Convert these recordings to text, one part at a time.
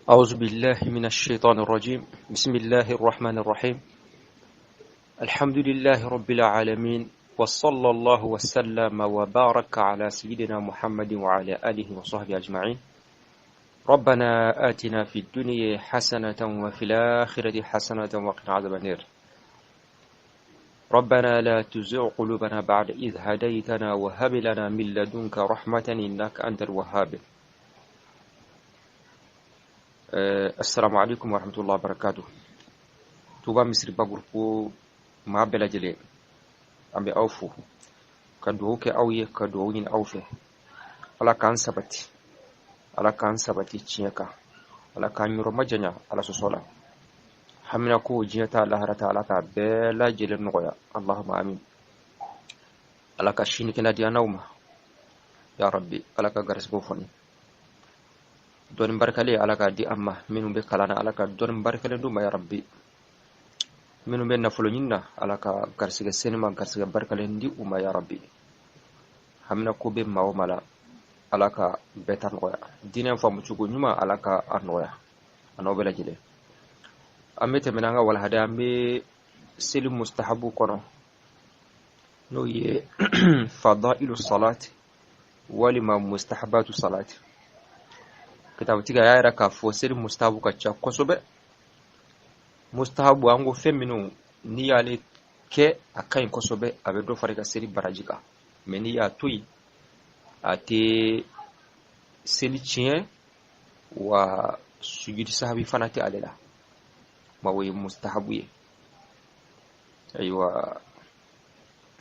أعوذ بالله من الشيطان الرجيم. بسم الله الرحمن الرحيم. الحمد لله رب العالمين، وصلى الله وسلم وبارك على سيدنا محمد وعلى آله وصحبه أجمعين. ربنا آتنا في الدنيا حسنة وفي الآخرة حسنة وقنا عذاب النار. ربنا لا تزغ قلوبنا بعد إذ هديتنا وهب لنا من لدنك رحمة إنك أنت الوهاب. السلام عليكم ورحمة الله وبركاته. Touba Misiriba groupe maa bɛɛ lajɛlen, an bɛ aw fo ka dugawu kɛ aw ye, ka dugawu ɲini aw fɛ. Ala k'an sabati, Ala k'an sabati tiɲɛ kan, Ala k'an yɔrɔ majanya Ala sɔsɔ la. Hamina ko diɲɛ ta lahara ta, Ala k'a bɛɛ lajɛlen nɔgɔya. Allahuma amin. Ala ka sini kɛnɛ di an n'aw ma ya Rabbi. Ala ka garisɛgɛw fɔni, dɔnni barikalen Ala k'a di an ma. Minnu bɛ kalan na, Ala ka dɔnni barikalen d'u ma ya Rabbi. Minnu bɛ nafolo ɲini na, Ala ka garisɛgɛ senima, garisɛgɛ barikalen di u ma ya Rabbi. Hamina ko bɛ maa o maa la, Ala ka bɛɛ ta nɔgɔya. Diinɛ faamu cogo ɲuman, Ala ka a nɔgɔya a n'aw bɛɛ lajɛlen. An bɛ tɛmɛ n'an ka walahada, an bɛ seli mustahabu kɔnɔ, n'o ye fadailu salat walima mustahabatu salat. Kitabutigi a y'a yira k'a fɔ seli mustahabu ka ca kosɛbɛ. Mustahabu, an ko fɛn minnu n'i y'ale kɛ a ka ɲi kosɛbɛ, a bɛ dɔ fara i ka seli baraji kan, mɛ n'i y'a to yen a tɛ seli tiɲɛ, wa sujudi sahabi fana tɛ ale la, ma o ye mustahabu ye. Ayiwa,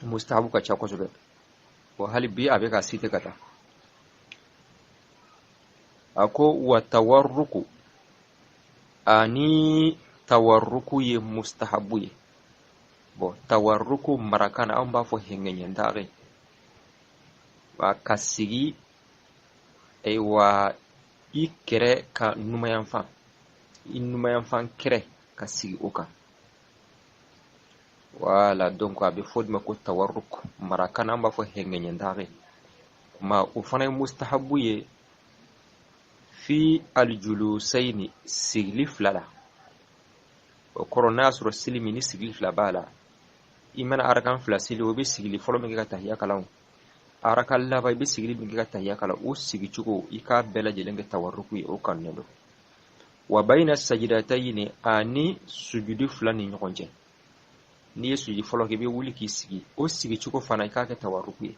mustahabu ka ca kosɛbɛ wa hali bi a bɛ ka site ka taa. A ko wa tawarruku, ani tawarruku ye mustahabu ye. Bon, tawarruku marakan na anw b'a fɔ hɛngɛɲɛntaage, wa ka sigi, ayiwa, i kɛrɛ ka numayanfan, i numayanfan kɛrɛ ka sigi o kan. Wala, donc a bɛ fɔ de ma ko tawarruk, marakan na an b'a fɔ hɛngɛɲɛntaage. Ma o fana ye mustahabu ye fi aljulusaini, sigili fila la. O kɔrɔ, n'a y'a sɔrɔ seli min ni sigili fila b'a la, i mana arakan fila seli, o bɛ sigili fɔlɔ min kɛ ka tahiya kalan, arakan laban i bɛ sigili min kɛ ka tahiya kalan, o sigicogo i k'a bɛɛ lajɛlen kɛ tawarruku ye, o kanunen don. Wa bayina sajidatayini, ani sujudi fila ni ɲɔgɔn cɛ, n'i ye sujudi fɔlɔ kɛ, i bɛ wuli k'i sigi, o sigicogo fana i k'a kɛ tawarruku ye.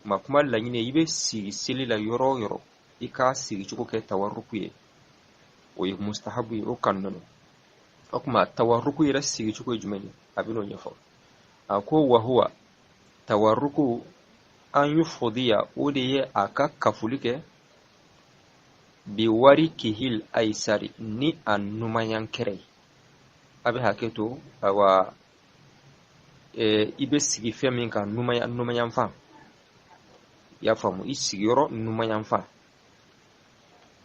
Ma kuma laɲini, i bɛ sigi seli la yɔrɔ o yɔrɔ, i k'a sigicogo kɛ tawarruku ye, o ye mustahabu ye, o kanunen don. O tuma tawarruku yɛrɛ sigicogo ye jumɛn ye? A bɛ n'o ɲɛfɔ. A ko wahuwa, tawarruku an yufudiya, o de ye a ka kafuli kɛ bi wari kihil aisari, ni a numayan kɛrɛ ye. A bɛ hakɛ to, awa, i bɛ sigi fɛn min kan, numayanfan, i y'a faamu, i sigiyɔrɔ numayanfan,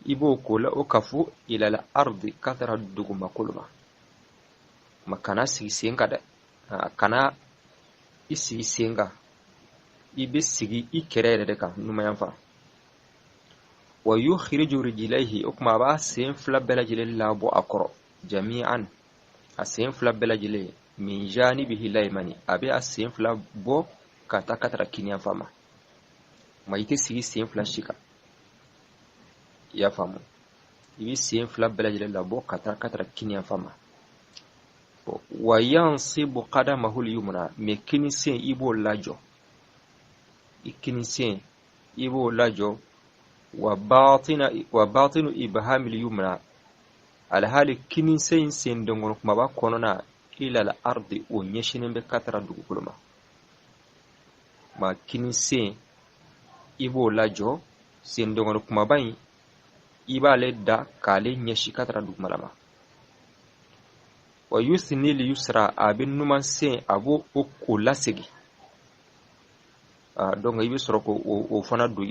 i b'o ko la, o kafu ilal ardi, ka taara dugumakolo ma. Ma kana sigi sen kan dɛ, kana i sigi sen kan, i bɛ sigi i kɛrɛ yɛrɛ de kan, numayanfan. Wa yukhriju rijlaihi, o tuma a b'a sen fila bɛɛ lajɛlen labɔ a kɔrɔ, jami'an, a sen fila bɛɛ lajɛlen, min janibihi laymani, a bɛ a sen fila bɔ ka taa ka taara kiniyanfan ma. Ma i tɛ sigi sen fila si kan, i y'a faamu, i bɛ sen fila bɛɛ lajɛlen labɔ ka taa ka taara kiniyanfan ma. Wa yansibu qadamahu al-yumna, mɛ kini sen i b'o lajɔ, i kini sen i b'o lajɔ, wa batinu ibhamil yumna, alhali kini sen sen denkɔnɔ kumaba kɔnɔna, ila al ardi, o ɲɛsinnen bɛ ka taara dugukolo ma. Ma kini sen i b'o lajɔ, sen denkɔnɔ kumaba in i b'ale da k'ale ɲɛsin ka taara dugumala ma. Wa yusni li yusra, a bɛ numan sen a b'o o lasegin. Donc i bɛ sɔrɔ k'o fana don,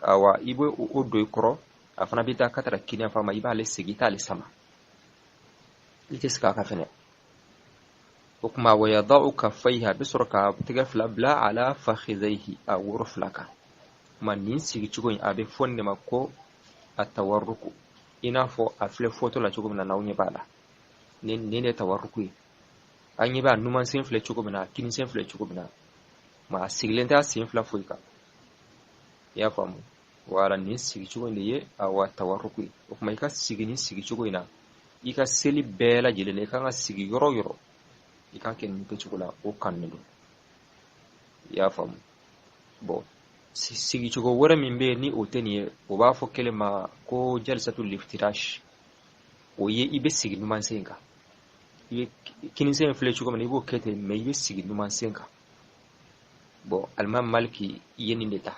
awa, i bɛ o don i kɔrɔ, a fana bɛ taa ka taara kiniyanfan ma, i b'ale segin, i t'ale sama, i tɛ sigi a kan fɛnɛ. O tuma wa yada'u kaffayhi, a bɛ sɔrɔ ka tɛgɛ fila bila ala fakhidhayhi, a woro fila kan. Ma nin sigicogo in a bɛ fɔ nin de ma ko a tawarruku. I n'a fɔ a filɛ foto la cogo min na, n'aw ɲɛ b'a la, nin de tawaruku ye. An ɲɛ b'a numansen filɛ cogo min na, a kininsen filɛ cogo min na, ma a sigilen tɛ a sen fila foyi kan. I y'a faamu? Wala nin sigicogo in de ye awa tawaruku ye. O tuma i ka sigi nin sigicogo in na i ka seli bɛɛ lajɛlen na, i kan ka sigi yɔrɔ o yɔrɔ, i k'a kɛ nin kɛcogo la, o kanunen don. I y'a faamu? Bɔn, sigicogo wɛrɛ min bɛ yen ni o tɛ nin ye, o b'a fɔ kelen ma ko jalisatu liftirash. O ye i bɛ sigi numansen kan, i bɛ kininsen filɛ cogo min na, i b'o kɛ ten, mɛ i bɛ sigi numansen kan. Bɔn, alimami Maliki ye nin de ta.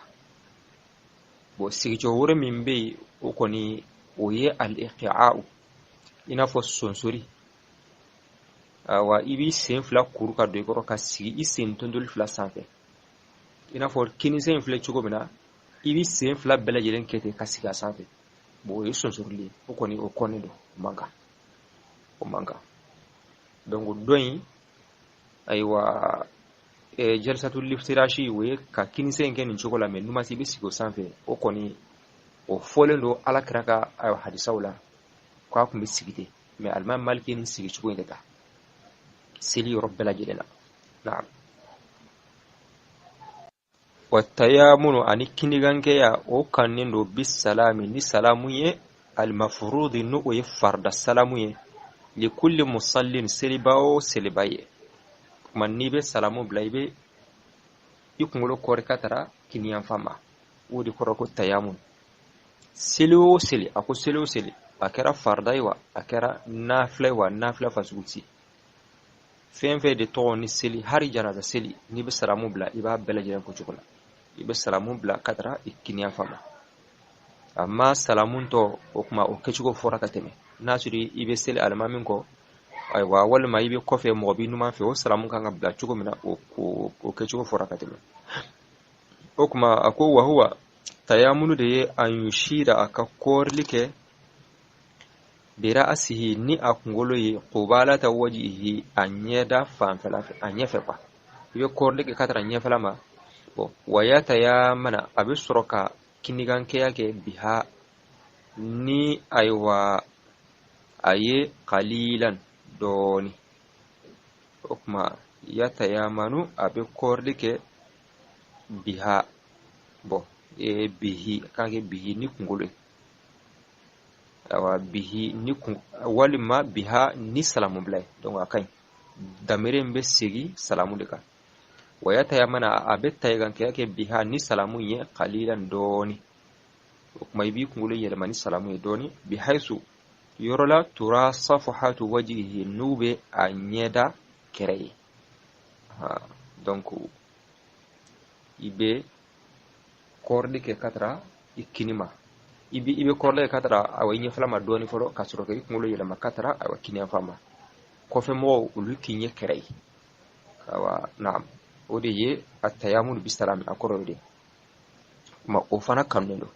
Bɔn, sigicogo wɛrɛ min bɛ yen, o kɔni o ye al-iqa'u, i n'a fɔ sonsori. Awa, i b'i sen fila kuru ka don i kɔrɔ ka sigi i sen tontoli fila sanfɛ. I n'a fɔ kininsen in filɛ cogo min na, i b'i sen fila bɛɛ lajɛlen kɛ ten ka sigi a sanfɛ. Bɔn, o ye sonsorili ye, o kɔni o kɔnnen don, o man kan, o man kan. Donc dɔ in, ayiwa, jalisatu liftirashi, o ye ka kininsen in kɛ nin cogo la, mɛ numansen i bɛ sigi o sanfɛ. O kɔni o fɔlen don ala kira ka ayiwa hadisaw la k'a tun bɛ sigi ten, mɛ alimami Maliki ye nin sigi cogo in de ta seli yɔrɔ bɛɛ lajɛlen na. Naam. Wa tayamunu, ani kinigankɛya, o kannen don bisalami, ni salamu ye, almafurudi, n'o o ye farida salamu ye, likulli musallin, seliba o seliba ye. Kuma n'i bɛ salamu bila, i bɛ i kunkolo kɔri ka taara kiniyanfan ma, o de kɔrɔ ko tayamun. Seli o seli, a ko seli o seli, a kɛra farida ye wa, a kɛra nafila ye wa, nafila fasugu ti, fɛn fɛn de tɔgɔ ni seli, hari janaza seli, n'i bɛ salamu bila, i b'a bɛɛ lajɛlen ko cogo la, i bɛ salamu bila ka taara i kiniyanfan ma. Amma salamu tɔ, o kuma o kɛcogo fɔra ka tɛmɛ. N'a sɔrɔ i bɛ seli alimami kɔ, ayiwa, walima i bɛ kɔfɛ, mɔgɔ b'i numan fɛ, o salamu kan ka bila cogo min na, o kɛcogo fɔra ka tɛmɛ. O kuma a ko wahuwa, tayamunu de ye an yushira, a ka kɔrili kɛ, bira'asihi, ni a kunkolo ye, qubalata wajihi, a ɲɛda fanfɛla fɛ, a ɲɛfɛ quoi. I bɛ kɔrili kɛ ka taara ɲɛfɛla ma. Bɔn, wayatayamana, a bɛ sɔrɔ ka kinigankɛya kɛ, biha, ni ayiwa a ye, qalilan, dɔɔni. O kuma yatayamanu, a bɛ kɔrili kɛ, biha, bɔn, bihi k'a kɛ bihi ni kunkolo ye, awa bihi ni kun, walima biha ni salamu bila ye. Donc a ka ɲi, damere in bɛ segin salamu de kan. Wayatayamana, a bɛ tayigankɛya kɛ, biha, ni salamu ye, qalilan, dɔɔni. O kuma i b'i kunkolo yɛlɛma ni salamu ye dɔɔni, bihaisu, yɔrɔ la, tura safahatu wajihi, n'u bɛ a ɲɛda kɛrɛ ye. Donc i bɛ kɔrili kɛ ka taara i kini ma, i bɛ kɔrɔla kɛ ka taara awa i ɲɛfɛla ma dɔɔni fɔlɔ, ka sɔrɔ ka i kunkolo yɛlɛma ka taara awa kiniyanfan ma. Kɔfɛ mɔgɔw, olu k'i ɲɛ kɛrɛ ye. Awa naam, o de ye a tayamunu bisalami, a kɔrɔ ye de kuma o fana kanunen don.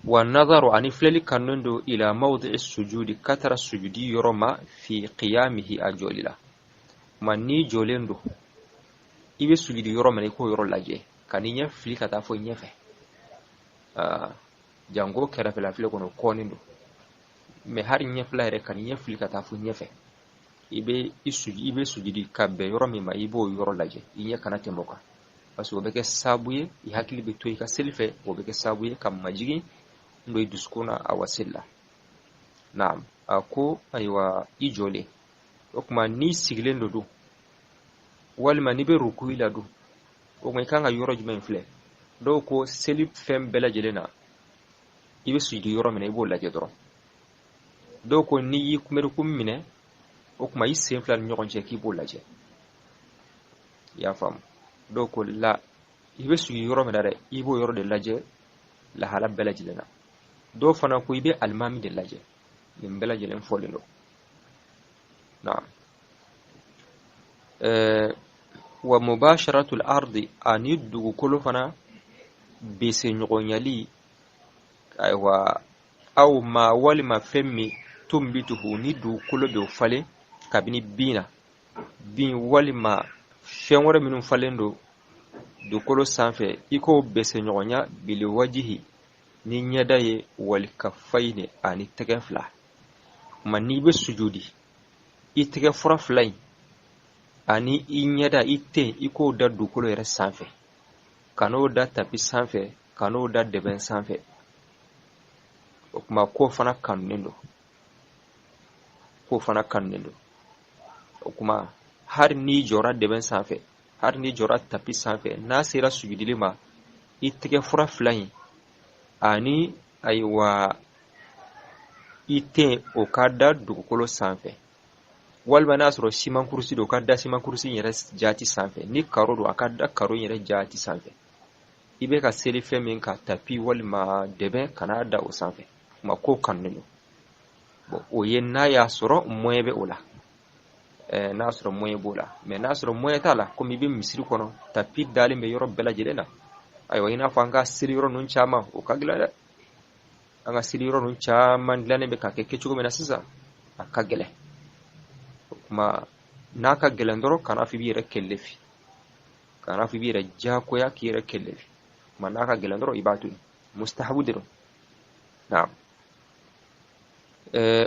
Wa nazaru, ani filɛli kanunen don, ila mawdi'i sujudi, ka taara sujudi yɔrɔ ma, fi qiyamihi, a jɔli la. Kuma n'i jɔlen don, i bɛ sujudi yɔrɔ min na, i k'o yɔrɔ lajɛ, ka n'i ɲɛ fili ka taa fɔ ɲɛfɛ, janko kɛrɛfɛla filɛ kɔnɔ, kɔɔnin don, mɛ hali ɲɛfɛla yɛrɛ, ka n'i ɲɛ fili ka taa fo ɲɛfɛ. I bɛ i sujudi, i bɛ sujudi ka bɛn yɔrɔ min ma, i b'o yɔrɔ lajɛ, i ɲɛ kana tɛmɛ o kan, parce que o bɛ kɛ sababu ye i hakili bɛ to i ka seli fɛ, o bɛ kɛ sababu ye ka majigin don i dusukun na awa seli la. Naam. A ko ayiwa, i jɔlen, o tuma n'i sigilen don dun, walima n'i bɛ rukuyi la dun, o tuma i kan ka yɔrɔ jumɛn filɛ? Dɔw ko seli fɛn bɛɛ lajɛlen na, i bɛ sujudi yɔrɔ min na, i b'o lajɛ dɔrɔn. Dɔw ko n'i y'i kunbɛrikun minɛ, o tuma i sen fila ni ɲɔgɔn cɛ, k'i b'o lajɛ. I y'a faamu? Dɔw ko la, i bɛ sigi yɔrɔ min na dɛ, i b'o yɔrɔ de lajɛ lahala bɛɛ lajɛlen na. Dɔw fana ko i bɛ alimami de lajɛ. Nin bɛɛ lajɛlen fɔlen don. Naam. Wa mubasharatul ardi, ani dugukolo fana bese ɲɔgɔnyali, ayiwa, aw ma walima fɛn min tumbituhu, ni dugukolo bɛ falen kabini bin na, bin walima fɛn wɛrɛ minnu falen don dugukolo sanfɛ, i k'o bese ɲɔgɔnya, biliwajihi. Ni ɲɛda ye, wal kaffayni, ani tɛgɛ fila. Ma n'i bɛ sujudi, i tɛgɛ fura fila in ani i ɲɛda, i ten, i k'o da dugukolo yɛrɛ sanfɛ, kan'o da tapi sanfɛ, kan'o da dɛbɛn sanfɛ. O tuma k'o fana kanunen don, k'o fana kanunen don. O tuma hali n'i jɔra dɛbɛn sanfɛ, hali n'i jɔra tapi sanfɛ, n'a sera sujudili ma, i tɛgɛ fura fila in ani ayiwa i ten, o ka da dugukolo sanfɛ, walima n'a sɔrɔ siman kurusi don, o ka da siman kurusi in yɛrɛ jaati sanfɛ. Ni karo don, a ka da karo in yɛrɛ jaati sanfɛ. I bɛ ka seli fɛn min kan, tapi walima dɛbɛn, kana da o sanfɛ. Kuma ko kanunen don. Bon, o ye n'a y'a sɔrɔ moyen bɛ o la, n'a sɔrɔ moyen b'o la. Mais n'a sɔrɔ moyen t'a la, komi i bɛ misiri kɔnɔ, tapi dalen bɛ yɔrɔ bɛɛ lajɛlen na, ayiwa, i n'a fɔ an ka seli yɔrɔ ninnu caman, o ka gɛlɛn dɛ. An ka seli yɔrɔ ninnu caman dilannen bɛ ka kɛ kɛcogo min na sisan, a ka gɛlɛn. O tuma n'a ka gɛlɛn dɔrɔn, kana fɔ i b'i yɛrɛ kɛlɛfi, kana fɔ i b'i yɛrɛ diyagoya k'i yɛrɛ kɛlɛfi. Tuma n'a ka gɛlɛn dɔrɔn, i b'a to yen, mustahabu de don. Naam.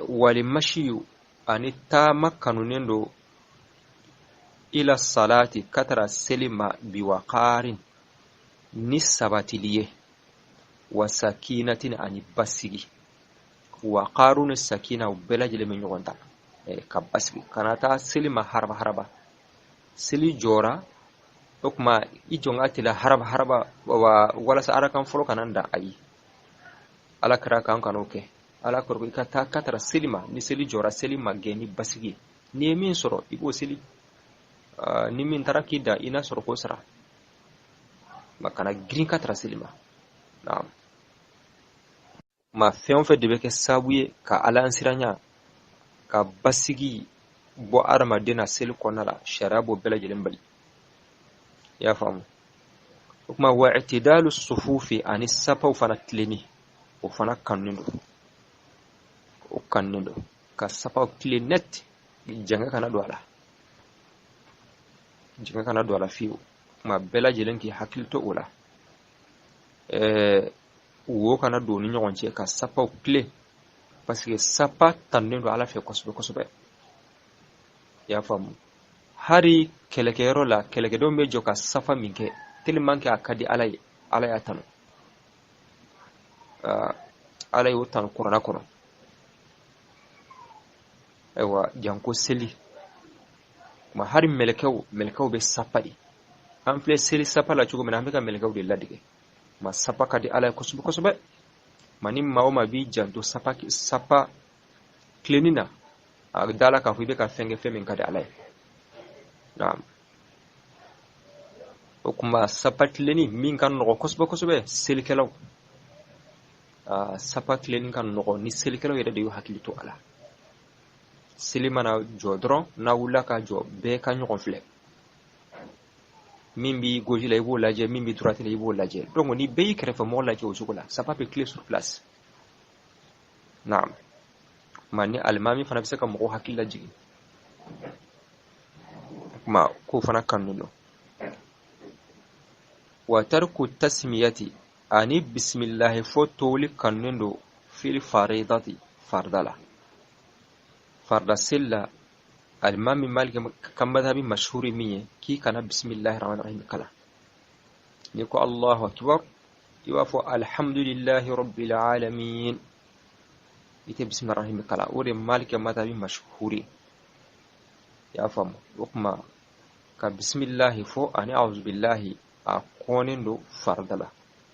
Wal mashiyu, ani taama kanunen don, ila salati, ka tara seli ma, biwaqarin, ni sabatili ye, wa sakinatin, ani basigi. Waqaru ni sakina, u bɛɛ lajɛlen bɛ ɲɔgɔn ta. Ka basigi, kana taa seli ma haraba haraba. Seli jɔra, o tuma i jɔn ka teliya haraba haraba wa walasa arakan fɔlɔ kana dan. Ayi, Ala kɛra k'an kan'o kɛ. Ala kɔrɔ i ka taa ka tara seli ma. Ni seli jɔra, seli ma gɛn ni basigi ye. N'i ye min sɔrɔ, i b'o seli. Ni min taara k'i da, i n'a sɔrɔ k'o sara. Ma kana girin ka tara seli ma. Naam. Ma fɛn o fɛn de bɛ kɛ sababu ye ka Ala siranya, ka basigi bɔ adamaden na seli kɔnɔna la, sariya b'o bɛɛ lajɛlen bali. I y'a faamu? O tuma wa i'tidalu sufufi, ani sapaw fana tilenni, o fana kanunen don, o kanunen don ka sapaw tilen net, jɛngɛ kana don a la, jɛngɛ kana don a la fiyewu. Kuma bɛɛ lajɛlen k'i hakili to o la, wo kana don ni ɲɔgɔn cɛ, ka sapaw tilen, parce que sapa tanunen don Ala fɛ kosɛbɛ kosɛbɛ. I y'a faamu? Hari kɛlɛkɛyɔrɔ la, kɛlɛkɛdenw bɛ jɔ ka safa min kɛ, tellement que a ka di Ala ye, Ala y'a tanu, Ala y'o tanu kuranna kɔnɔ. Ayiwa, janko seli kuma, hari mɛlɛkɛw bɛ sapa de. An filɛ seli sapa la cogo min na, an bɛ ka mɛlɛkɛw de ladege. Ma sapa ka di Ala ye kosɛbɛ kosɛbɛ. Ma ni maa o maa b'i janto sapa sapa tilenni na, a da la k'a fɔ i bɛ ka fɛn kɛ, fɛn min ka di Ala ye. Naam. O kuma sapa tilenni min ka nɔgɔ kosɛbɛ kosɛbɛ, selikɛlaw, sapa tilenni ka nɔgɔ ni selikɛlaw yɛrɛ de y'u hakili to a la. Seli mana jɔ dɔrɔn, n'a wulila ka jɔ, bɛɛ ka ɲɔgɔn filɛ. Min b'i gauche la, i b'o lajɛ, min b'i droite la, i b'o lajɛ. Donc ni bɛɛ y'i kɛrɛfɛ mɔgɔ lajɛ o cogo la, sapa bɛ tilen sur place. Naam. Ma ni alimami fana bɛ se ka mɔgɔw hakili lajigin kuma, k'o fana kanu don. Wa tarku tasmiyati, ani bisimilahi fɔ toli kanunen don, fil faridati, farida la, farida seli la. Alimami Maliki ka madhabi mashhuri min ye k'i kana bisimilahi rahmani rahim kalan. N'i ko Allahu akbar, i b'a fɔ alhamdulillahi rabbil alamin, i tɛ bisimilahi rahim kalan. O de ye Maliki ka madhabi mashhuri. I y'a faamu? O kuma ka bisimilahi fɔ ani auzubillahi, a kɔnnen don farida la.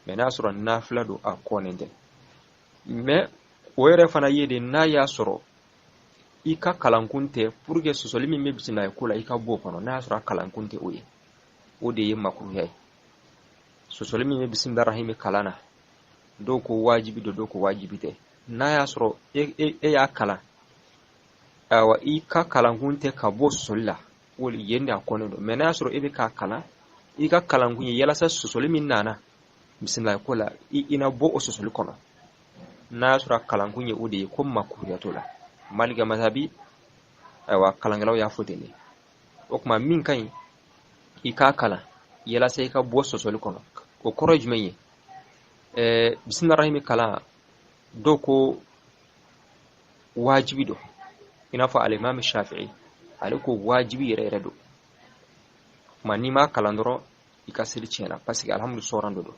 Mais n'a sɔrɔ nafila don, a kɔnnen tɛ. Mais o yɛrɛ fana ye de, n'a y'a sɔrɔ i ka kalankun tɛ pour que sɔsɔli min bɛ bisimilahi ko la, i ka bɔ o kɔnɔ. N'a y'a sɔrɔ a kalankun tɛ o ye, o de ye makuruya ye. Sɔsɔli min bɛ bisimilahi rahimi kalan na, dɔw ko wajibi don, dɔw ko wajibi tɛ. N'a y'a sɔrɔ e y'a kalan, ayiwa, i ka kalankun tɛ ka bɔ sɔsɔli la, o yen de a kɔnnen don. Mais n'a y'a sɔrɔ e bɛ k'a kalan, i ka kalankun ye yalasa sɔsɔli min nana bisimilahi ko la, i na bɔ o sɔsɔli kɔnɔ, n'a y'a sɔrɔ a kalankun ye o de ye, ko makuruya t'o la. Malika mazhabi, ayiwa, kalankɛlaw y'a fɔ ten de. O tuma min ka ɲi, i k'a kalan yalasa i ka bɔ sɔsɔli kɔnɔ. O kɔrɔ ye jumɛn ye? Bisimilahi rahimi kalan, dɔw ko wajibi don, i n'a fɔ alimami Shafi'i, ale ko wajibi yɛrɛ yɛrɛ don. Kuma n'i m'a kalan dɔrɔn, i ka seli tiɲɛna, parce que alhamdu sɔran dɔ don.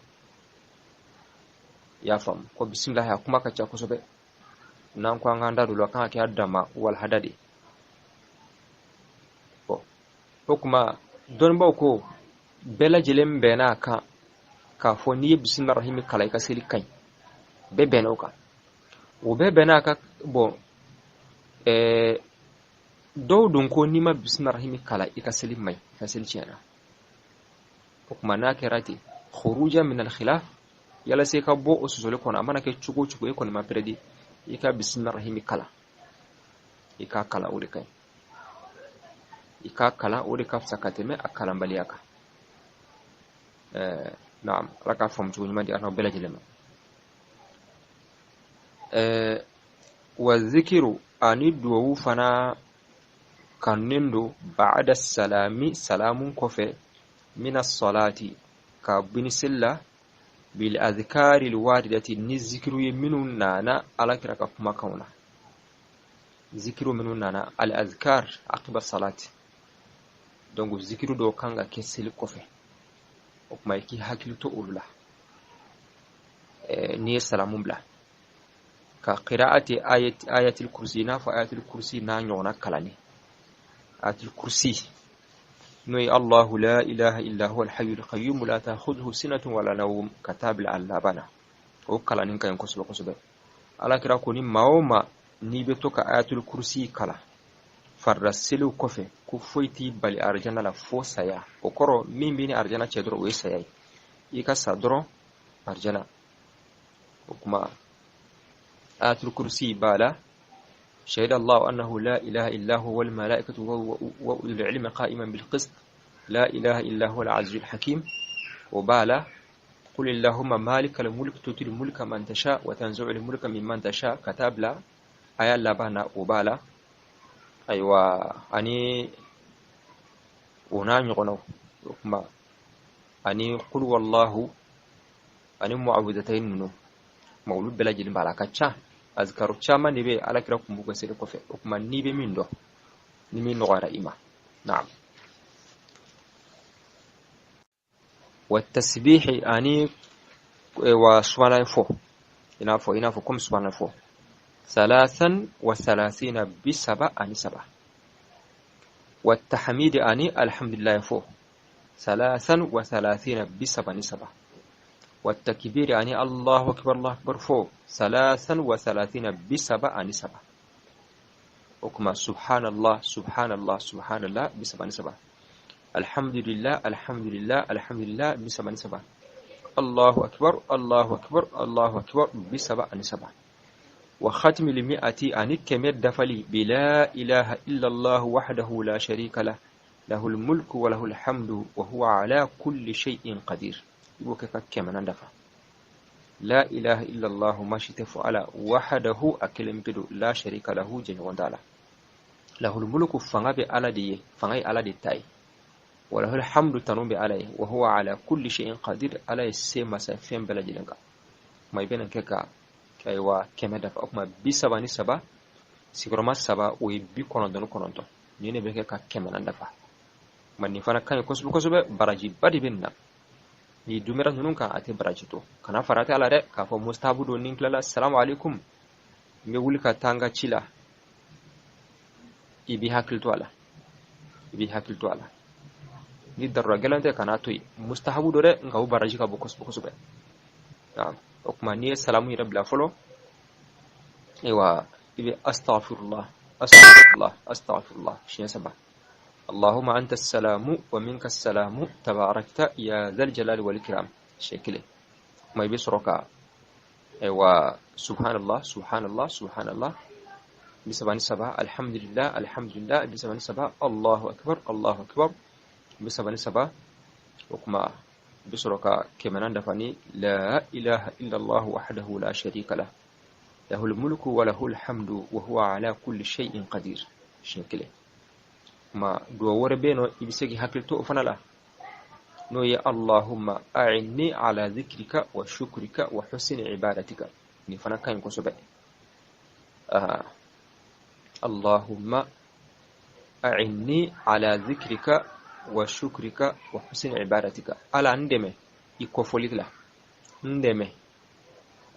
I y'a faamu ko bisimilahi a kuma ka ca kosɛbɛ. N'an ko an k'an da don o la, a kan ka kɛ a dama walhada de. Bon, o kuma dɔnnibaw ko bɛɛ lajɛlen bɛnna a kan k'a fɔ n'i ye bisimilahi rahimi kalan, i ka seli ka ɲi. Bɛɛ bɛnna o kan, o bɛɛ bɛnna a kan. Bon, dɔw dun ko n'i ma bisimilahi rahimi kalan, i ka seli man ɲi, i ka seli tiɲɛna. O kuma n'a kɛra ten, khuruja min al khilaf, yalasa i ka bɔ o sɔsɔli kɔnɔ, a mana kɛ cogo o cogo, e kɔni ma pɛrɛdi, i ka bisimilahi rahimi kalan. I k'a kalan, o de ka ɲi. I k'a kalan, o de ka fisa ka tɛmɛ a kalanbaliya kan. Naam, Ala k'a faamu cogo ɲuman di an bɛɛ lajɛlen ma. Wa zikiru, ani duwawu fana kanunen don, ba'da salami, salamun kɔfɛ, mina salati, ka bini seli la, bil adhkari alwaridati, ni zikiru ye minnu nana Ala kira ka kumakanw na, zikiru minnu nana al azkar aqiba salati. Donc zikiru dɔw kan ka kɛ seli kɔfɛ. O kuma i k'i hakili to olu la. N'i ye salamu bila, ka qira'ati ayatil kursi, i n'a fɔ ayatil kursi n'a ɲɔgɔnna kalanni. Ayatil kursi n'o ye Allahu la ilaha illa huwa alhayyul qayyum la ta'khudhuhu sinatun wala nawm, ka taa bila a laban na, o kalanni ka ɲi kosɛbɛ kosɛbɛ. Alakira ko ni maa o maa n'i bɛ to ka ayatul kursi kalan farida seliw kɔfɛ, ko foyi t'i bali arijana la fo saya. O kɔrɔ, min b'i ni arijana cɛ dɔrɔn, o ye saya ye. I ka sa dɔrɔn, arijana. O kuma ayatul kursi b'a la, شهد الله أنه لا إله إلا هو والملائكة وأولو العلم قائما بالقسط لا إله إلا هو العزيز الحكيم. وبالا قل اللهم مالك الملك تؤتي الملك من تشاء وتنزع الملك ممن تشاء، كتاب لا آية لبانا وبالا. أيوة، أني o n'a ɲɔgɔnnaw. O kuma ani qul wallahu ani mu'awwidatayn ninnu ma, olu bɛɛ lajɛlen b'a la. A ka ca, azkaru caman de bɛ Alakira kun b'u ka seli kɔfɛ. O kuma n'i bɛ min dɔn, ni min nɔgɔyara i ma. Naam, wa tasbihi, ani wa subhana fɔ, i n'a fɔ comme subhana fɔ salasan wa salasina, 33. Wa tahmidi, ani alhamdulillah fɔ salasan wa salasina, 33. Wa takbiri, ani Allahu akbar, Allahu akbar fɔ salasan wa salasina, 33. O kuma subhanallah, subhanallah, subhanallah, 33. Alhamdulillah, alhamdulillah, alhamdulillah, 33. Allahu akbar, Allahu akbar, Allahu akbar, 33. Wa khatmi limi'ati, ani 100 dafali, bila ilaha illa Allah wahdahu la sharika lah lahul mulku wa lahul hamdu wa huwa ala kulli shay'in qadir. I b'o kɛ ka kɛmɛnan dafa. La ilaha illa Allah, ma si tɛ fɔ Ala, wahdahu, a kelen pe don, la sharika lahu, jɛɲɔgɔn t'a la, lahul mulku, fanga bɛ Ala de ye, fanga ye Ala de ta ye, wa lahul hamdu, tanu bɛ Ala ye, wa huwa ala kulli shay'in qadir, Ala ye se masa fɛn bɛɛ lajɛlen kan. Kuma i bɛna kɛ ka ayiwa 100 dafa. O kuma 33 sigiyɔrɔma saba, o ye 99. Nin de bɛ kɛ ka kɛmɛnan dafa. Kuma nin fana ka ɲi kosɛbɛ kosɛbɛ, barajiba de bɛ nin na. N'i dumɛra ninnu kan, a tɛ baraji to. Kana farati a la dɛ, k'a fɔ mustahabu don. Ni n tilala, salamu alaikum, n bɛ wuli ka taa n ka ci la. I b'i hakili to a la, i b'i hakili to a la. Ni darura gɛlɛn tɛ, kana to yen. Mustahabu don dɛ, nka o baraji ka bon kosɛbɛ kosɛbɛ. O kuma n'i ye salamu yɛrɛ bila fɔlɔ, ayiwa, i bɛ astaghfirullah, astaghfirullah, astaghfirullah siɲɛ saba. اللهم أنت السلام ومنك السلام تباركت يا ذا الجلال والإكرام siɲɛ kelen. Kuma i bɛ sɔrɔ ka ayiwa subhanallah, subhanallah, subhanallah, 33, alhamdulillah, alhamdulillah, 33, Allahu akbar, Allahu akbar, 33. O kuma i bɛ sɔrɔ ka kɛmɛnan dafa ni la ilaha illallah wahdahu la sharika lah lahul mulku wa lahul hamdu wa huwa ala kulli shay'in qadir siɲɛ kelen. Kuma duwawu wɛrɛ bɛ yen nɔ, i bɛ se k'i hakili to o fana la. N'o ye allahumma a'inni ala dhikrika wa shukrika wa husni ibadatika. Nin fana ka ɲi kosɛbɛ. Allahumma a'inni ala dhikrika wa shukrika wa husni ibadatika. Ala n dɛmɛ i kɔfɔli la, n dɛmɛ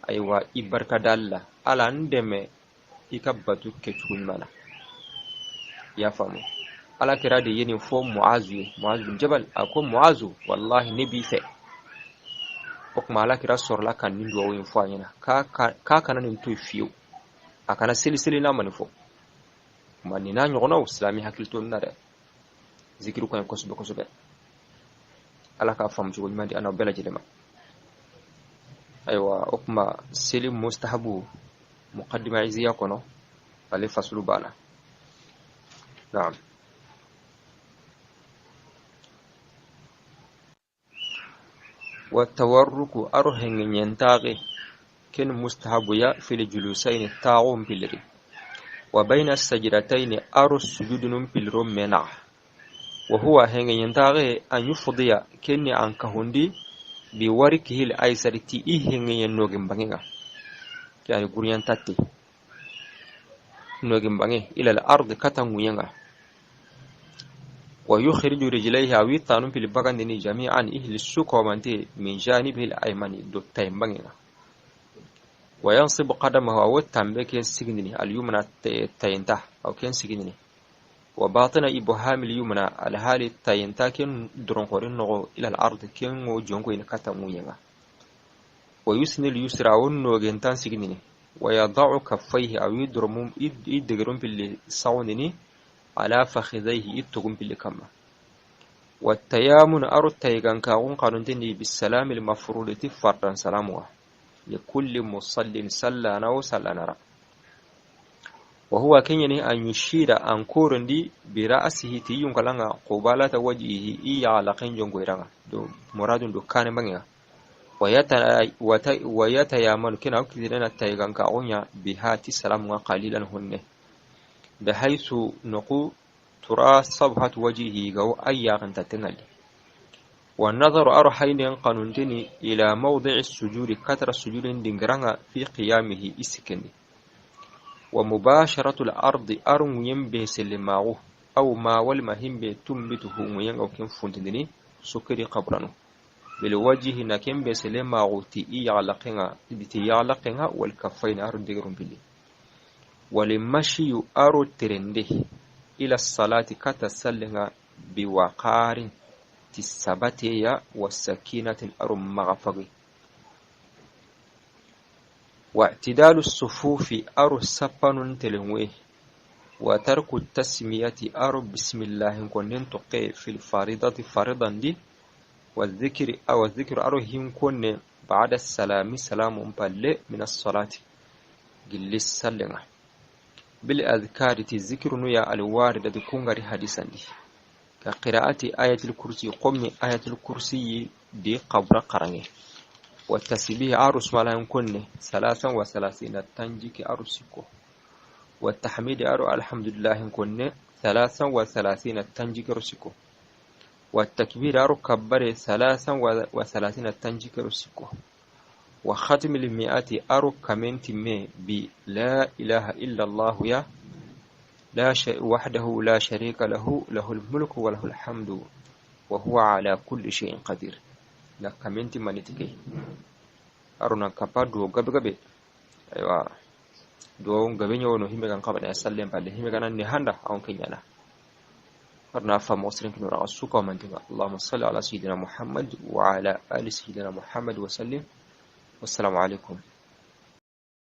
ayiwa i barikadali la, ala n dɛmɛ i ka bato kɛcogo ɲuman na. I y'a faamu? Ala kira de ye nin fɔ Muazu ye, Muazu bin Jabal. A ko Muazu, wallahi ne b'i fɛ. O tuma ala kira sɔrɔla ka nin duwawu in fɔ a ɲɛna k'a kana nin to yen fiyewu, a kana seli seli n'a ma nin fɔ. Kuma nin n'a ɲɔgɔnnaw, silamɛ hakili to nin na dɛ. Zikiri ka ɲi kosɛbɛ kosɛbɛ. Ala k'a faamu cogo ɲuman di an n'aw bɛɛ lajɛlen ma. Ayiwa, o tuma seli mustahabu muqaddima iziya kɔnɔ, ale fasulu b'a la. Naam. Wa tawarruku aro hengeñentaxe ken mustahabuya fil julusaini taaxun piliri wa bayna sajidataini aro sujudunun piliro mena. Wa huwa hengeñentaxe an yufdiya kenni an kahundi bi warikihil aysari ti i hengeñen nogen bangenga, yani gurñantatte nogen bange ila al ardi kata ŋuyenga. Wa yukhriju rijlayhi awi tanun pili bagandini jami'an ihli sukomante min janibihi al-aymani do tayin bangenga. Wa yansibu qadamahu awo tambe ken sigindini al-yumna tayinta aw ken sigindini wa batina ibhamil yumna alhali tayinta ken doronkori nogo ila al-ard ken wo jonko ina kata ŋuyenga. Wa yusni al-yusra awo nogentan sigindini wa yada'u kaffayhi awi doromum i degeron pili sawndini ala fakhidayhi ittogun pili kamma. Wa tayamun aro tayigankaxun xanuntindi bisalami almafrudati fardan salamuwa likulli musallin sallana wo sallanara. Wa huwa keñeni an yushira an korondi bi ra'sihi ti yunkalanga qubalata wajhihi i yaxalaxen jongoyranga do muradun do kane bangenga. Wa yatayamanu kena kitirena tayigankaxunya biha ti salamunga qalilan hunne bihaythu nuqu tura sabhat wajhihi gaw ayyaxinta tengali. Wa nazaru aro haynen qanuntini ila mawdi'i sujudi katara sujudin dingiranga fi qiyamihi isikendi. Wa mubasharatu al-ardi aro ŋuyen beselemaxu aw ma walima himbe tumbituhu ŋuyen ken funtindini sokiri qabranu bil wajhi na ken beselemaxu ti i yaxlaqenga wal kaffaini aro degerun pili. Walimashiyu aro terende ila salati kata sallenga biwaqarin ti sabateya wa sakinatin aro maxafagi. Wa i'tidalu sufufi aro sappanun telenwe wa tarku tasmiyati aro bismillahin konnen toqe fil faridati faridandi wa dhikri aw dhikru aro hinkonne ba'da salami salamun palle min as-salati gilli sallenga bil adhkari ti zikrunu ya alwaridati kungari hadisandi ka qira'ati ayatul kursi qommi ayatul kursi di qabra qarange. Wa tasbih arus malahin kunne 33 tanjiki arusiko. Wa tahmid aru alhamdulillah kunne 33 tanjiki arusiko. Wa takbir aru kabbare 33 tanjiki arusiko. Wa khatmil mi'ati aru kamenti me bi la ilaha illa allah ya la shay wahdahu la sharika lahu lahul mulku wa lahul hamdu wa huwa ala kulli shay'in qadir. Na kamenti manitike aruna kapa do gabe gabe. Aywa do gabe nyono himbe kan kaba da sallen balle himbe kan ni handa awon kenyana aruna fa muslim kinu ra suka mantinga. Allahumma salli ala sayyidina Muhammad wa ala ali sayyidina Muhammad wa sallim. Wassalamu alaikum.